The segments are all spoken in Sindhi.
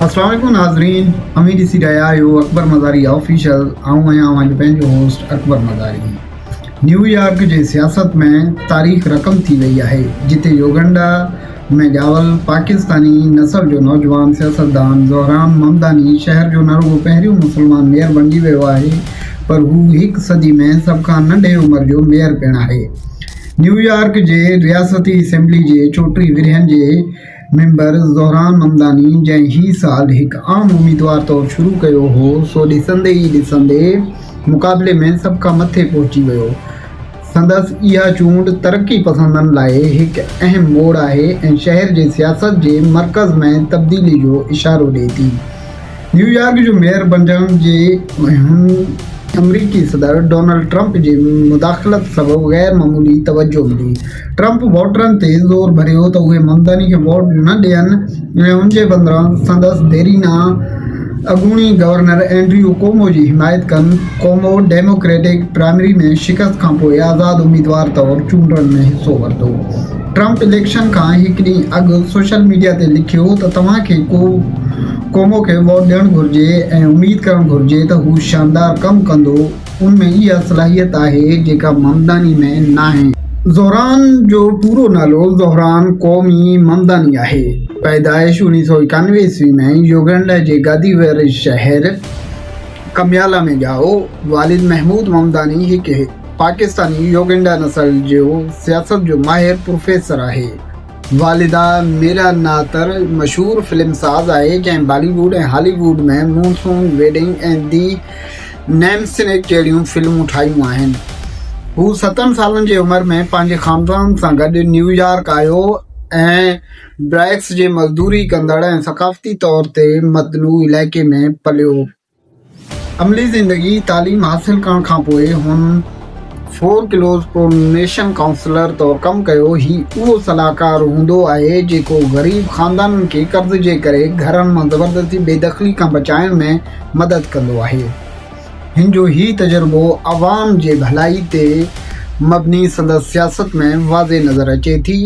السلام عليڪم ناظرين اوهين ڏسي رهيا آهيو اڪبر مزاري آفيشل آئون آهيان اوهان جو پنهنجو هوسٽ اڪبر مزاري نيويارڪ جي سياست ۾ تاريخ رقم ٿي وئي آهي جتي يوگنڊا ۾ ڄاول پاڪستاني نسل جو نوجوان سياستدان زهران ممداني شهر جو نه رڳو پهريون مسلمان ميئر بڻجي ويو آهي پر هو هڪ صدي ۾ سڀ کان ننڍي عمر جو ميئر پڻ آهي نيويارڪ جي رياستي اسيمبلي جي 34 ورهين جي ميمبر زهران ممداني جنهن هي سال هڪ عام اميدوار طور شروع ڪيو هو سو ڏسندي ئي ڏسندي مقابلي ۾ سڀ کان مٿي پهچي ويو. سندس اها چونڊ ترقي پسندن لاء هڪ اهم موڙ آهي ۽ شهر جي سياست جي مرڪز ۾ تبديلي جو اشارو ڏئي ٿي. نيويارڪ جو ميئر بڻجڻ جي هن آمريڪي صدر ڊونلڊ ٽرمپ جي مداخلت سبب غير معمولي توجهه ملي. ٽرمپ ووٽرن تي زور ڀريو ته اهي ممداني کي ووٽ نه ڏين ۽ ان جي بدران سندس ديرينا اڳوڻي گورنر اينڊريو ڪومو جي حمايت ڪن. ڪومو ڊيموڪريٽڪ پرائمري ۾ شڪست کانپوء آزاد اميدوار طور چونڊن ۾ حصو ورتو. ٽرمپ اليڪشن کان هڪ ڏينهن اڳ سوشل ميڊيا تي لکيو ته توهان کي ڪومو کي ووٽ ڏيڻ گهرجي ۽ اميد ڪرڻ گهرجي ته هو شاندار ڪم ڪندو، ان ۾ اها صلاحيت آهي جيڪا ممداني ۾ ناهي. زهران جو پورو نالو زهران ڪومي ممداني آهي. پيدائش 1991 عيسوي ۾ يوگنڊا جي گادي واري شهر ڪميالا ۾ ڄائو. والد محمود ممداني هڪ. پاڪستاني يوگنڊا نسل جو سياست جو ماهر پروفيسر آهي. والده ميرا ناتر مشهور فلم ساز آهي جنهن Bollywood ۽ Hollywood ۾ monsoon wedding ۽ the namesake جهڙيون فلمون ٺاهيون آهن. هو ستن سالن جي عمر ۾ پنهنجي خاندان سان گڏ نيويارڪ آيو ۽ برائڪس جي مزدوري ڪندڙ ۽ ثقافتي طور تي متنوع علائقي ۾ پليو. عملي زندگي، تعليم حاصل ڪرڻ کان پوء هن فور ڪلوز پرونيشن ڪائونسلر طور ڪم ڪيو. هي اهو صلاحڪار هوندو آهي جيڪو غريب خاندانن کي قرض جي ڪري گهرن مان زبردستي بي دخلي کان بچائڻ ۾ مدد ڪندو آهي. هن جو هي تجربو عوام جي ڀلائي تي مبني سندس سياست ۾ واضح نظر اچي ٿي.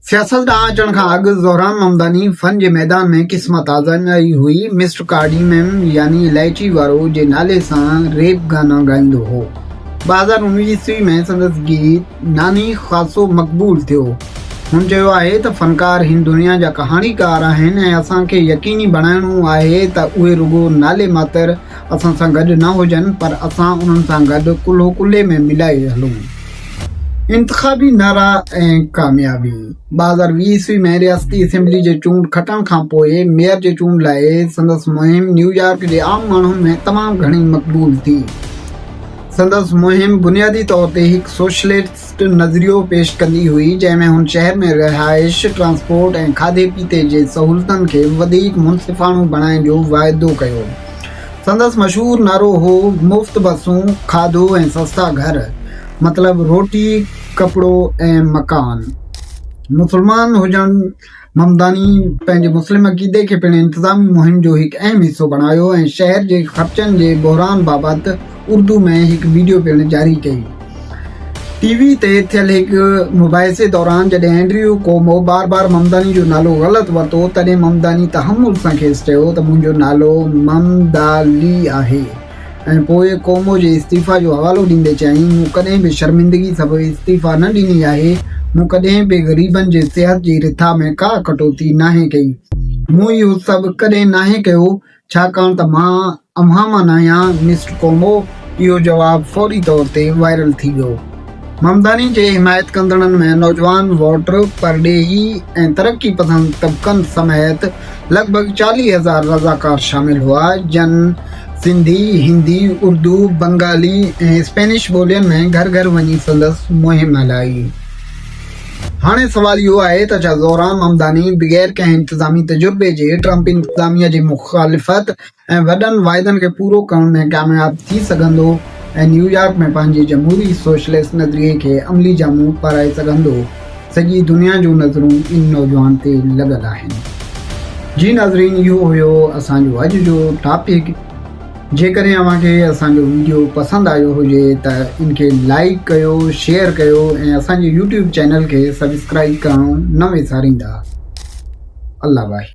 سياست ڏانهن اچڻ کان اڳ زهران ممداني فن جي ميدان ۾ قسمت آزمائي هئي. مسٽر ڪارڊيمم يعني الائچي وارو جي نالي سان ريپ گانا ڳائيندو هو. 2019 عيسوي ۾ سندس گيت ناني خاصو مقبول ٿيو. هن چيو آهي ته فنڪار هن دنيا جا ڪهاڻيڪار آهن ۽ اسان کي يقيني بڻائڻو آهي ته اهي رڳو نالي ماتر اسان سان گڏ نه هجن پر اسان انهن سان گڏ ڪلهو ڪلهي ۾ ملائي هلون. انتخابي نعرا ۽ ڪاميابي، 2020 عيسوي ۾ رياستي اسيمبلي جي چونڊ کٽڻ کان پوء ميئر جي چونڊ لاء سندس مهم نيويارڪ جي عام ماڻهن ۾ تمام گهڻي مقبول ٿي. سندس مهم بنيادي طور تي هڪ سوشلسٽ نظريو پيش ڪندي هئي، جنهن ۾ هن شهر ۾ رهائش، ٽرانسپورٽ ۽ کاڌي پيتي جي سهولتن کي وڌيڪ منصفاڻو بڻائڻ جو واعدو ڪيو. سندس مشهور نعرو هو مفت بسون، کاڌو ۽ سستا گهر، مطلب روٽي، ڪپڙو ۽ مڪان. مسلمان هجڻ ممداني پنهنجي مسلم عقيدي کي پڻ انتظامي مهم جو هڪ اهم حصو بڻايو ۽ شهر جي خرچن جي بحران بابت اردو ۾ هڪ وڊيو پڻ جاري ڪئي. ٽي وي تي ٿيل هڪ مباحثي دوران جڏهن اينڊريو ڪومو بار بار ممداني جو نالو غلط ورتو تڏهن ممداني تحمل سان کيس چيو ته منهنجو نالو ممدالي آهي ۽ پوء ڪومو جي استعيفيٰ جو حوالو ڏيندي چيائين مون ڪڏهن به شرمندگي سبب استعيفيٰ نه ڏني آهي، مون ڪڏهن به غريبن جي صحت جي رٿا ۾ ڪا ڪٽوتي ناهي ڪئي، مون اهو سڀ ڪڏهن ناهي ڪيو، ڇاڪاڻ ته مان اوهان مان ناهيان، مسٽر ڪومو، اهو جواب فوري طور تي وائرل ٿي ويو. ممداني جي حمايت ڪندڙن ۾ نوجوان ووٽر، پرڏيهي ۽ ترقي پسند طبقن سميت لڳ ڀڳ 40,000 رضاڪار شامل هئا، جن سنڌي، هندي، اردو، بنگالي ۽ اسپينش ٻولين ۾ گهر گهر وڃي سندس مهم هلائي. هاڻي سوال اهو آهي ته ڇا زهران ممداني بغير ڪنهن انتظامي تجربي جي ٽرمپ انتظاميه جي مخالفت ۽ وڏن واعدن کي پورو ڪرڻ ۾ ڪامياب ٿي سگهندو ۽ نيويارڪ ۾ پنهنجي جمهوري سوشلسٽ نظريي کي عملي جامو پارائي سگهندو؟ سڄي دنيا جون نظرون ان نوجوان تي لڳل آهن. جي ناظرين اهو هيو اسان جو اڄ جو ٽاپڪ. جيڪڏهن اوهان کي اسان جو ويڊيو پسند آيو هجي ته ان کي لائيڪ ڪيو، شيئر ڪيو ۽ اسان جي يوٽيوب چينل کي سبسڪرائيب ڪرڻ نه وساريندا. الله واهي.